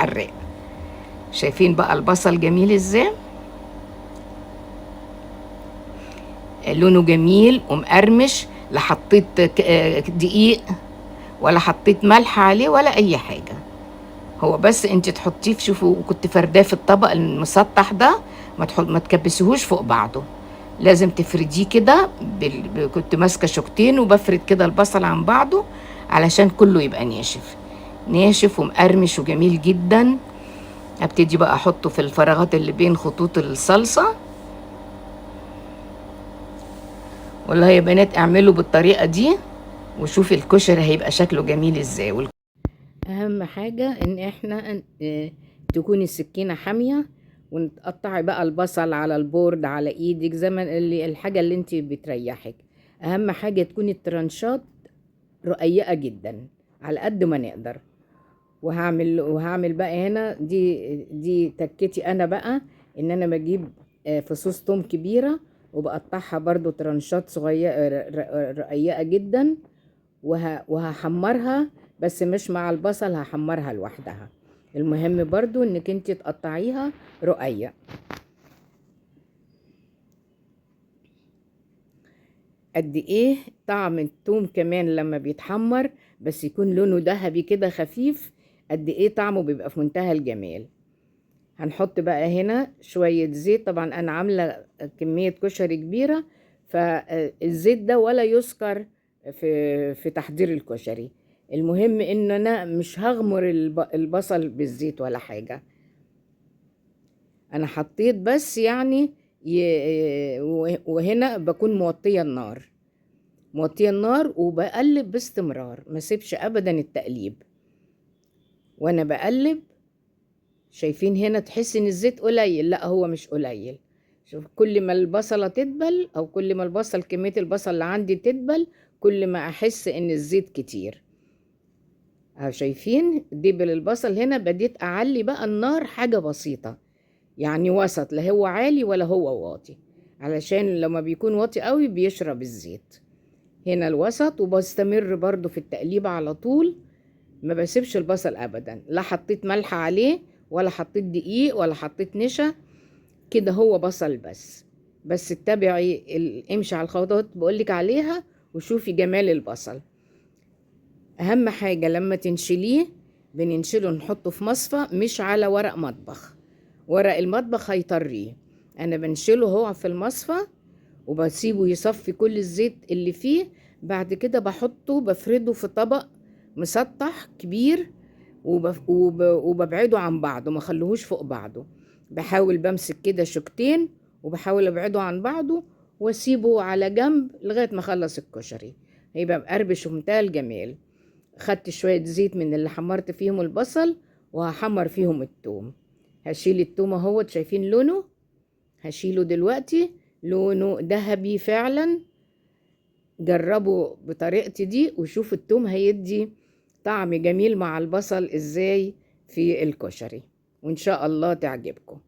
حراق. شايفين بقى البصل جميل ازاي؟ لونه جميل ومقرمش، لا حطيت دقيق ولا حطيت ملح عليه ولا اي حاجة، هو بس انت تحطيه. شوفوا كنت فرداه في الطبق المسطح ده، ما تكبسيهوش فوق بعضه، لازم تفرديه كده. كنت ماسكه شوكتين وبفرد كده البصل عن بعضه علشان كله يبقى ناشف ناشف ومقرمش وجميل جدا. ابتدي بقى احطه في الفراغات اللي بين خطوط الصلصه. والله يا بنات اعملوا بالطريقة دي وشوفي الكشري هيبقى شكله جميل ازاي. اهم حاجة ان احنا تكون السكينة حامية، وتقطعي بقى البصل على ال board على ايدك زي ما الحاجة اللي انت بتريحك. اهم حاجة تكون الترنشات رقيقه جدا على قد ما نقدر. وهعمل بقى هنا دي تكتي انا بقى، ان انا بجيب فصوص توم كبيرة وبقطعها برضو ترنشات صغيرة رقيقه جدا، وهحمرها بس مش مع البصل، هحمرها لوحدها. المهم برضو انك انت تقطعيها رقيق. قد ايه طعم التوم كمان لما بيتحمر بس يكون لونه ذهبي كده خفيف، قد ايه طعمه بيبقى في منتهى الجمال. هنحط بقى هنا شوية زيت، طبعا انا عاملة كمية كشري كبيرة فالزيت ده ولا يذكر في تحضير الكشري. المهم ان انا مش هغمر البصل بالزيت ولا حاجة، انا حطيت بس يعني وهنا بكون موطية النار، موطية النار وبقلب باستمرار، ما سيبش ابدا التقليب وانا بقلب. شايفين هنا تحس ان الزيت قليل، لا هو مش قليل. شوف كل ما البصلة تدبل او كل ما البصل كمية البصل اللي عندي تدبل، كل ما احس ان الزيت كتير. اهو شايفين دبل البصل هنا، بديت اعلي بقى النار حاجة بسيطة، يعني وسط، لا هو عالي ولا هو واطي، علشان لما بيكون واطي قوي بيشرب الزيت. هنا الوسط، وبستمر برضو في التقليب على طول، ما بسيبش البصل ابدا، لا حطيت ملح عليه ولا حطيت دقيق ولا حطيت نشا، كده هو بصل بس. بس اتبعي امشي على الخطوات بقولك عليها وشوفي جمال البصل. اهم حاجة لما تنشليه، بننشله نحطه في مصفى مش على ورق مطبخ، ورق المطبخ هيطريه. انا بنشله هو في المصفى وبسيبه يصفي كل الزيت اللي فيه، بعد كده بحطه بفرده في طبق مسطح كبير وببعده عن بعضه، ما خلوهوش فوق بعضه. بحاول بمسك كده شوكتين وبحاول ابعده عن بعضه واسيبه على جنب لغاية ما اخلص الكشري، هيبقى مقربش ومنتهى الجمال. خدت شوية زيت من اللي حمرت فيهم البصل وهحمر فيهم التوم. هشيل التوم اهوت، شايفين لونه؟ هشيله دلوقتي، لونه ذهبي فعلا. جربوا بطريقتي دي وشوفوا التوم هيدي طعم جميل مع البصل ازاي في الكشري، وان شاء الله تعجبكم.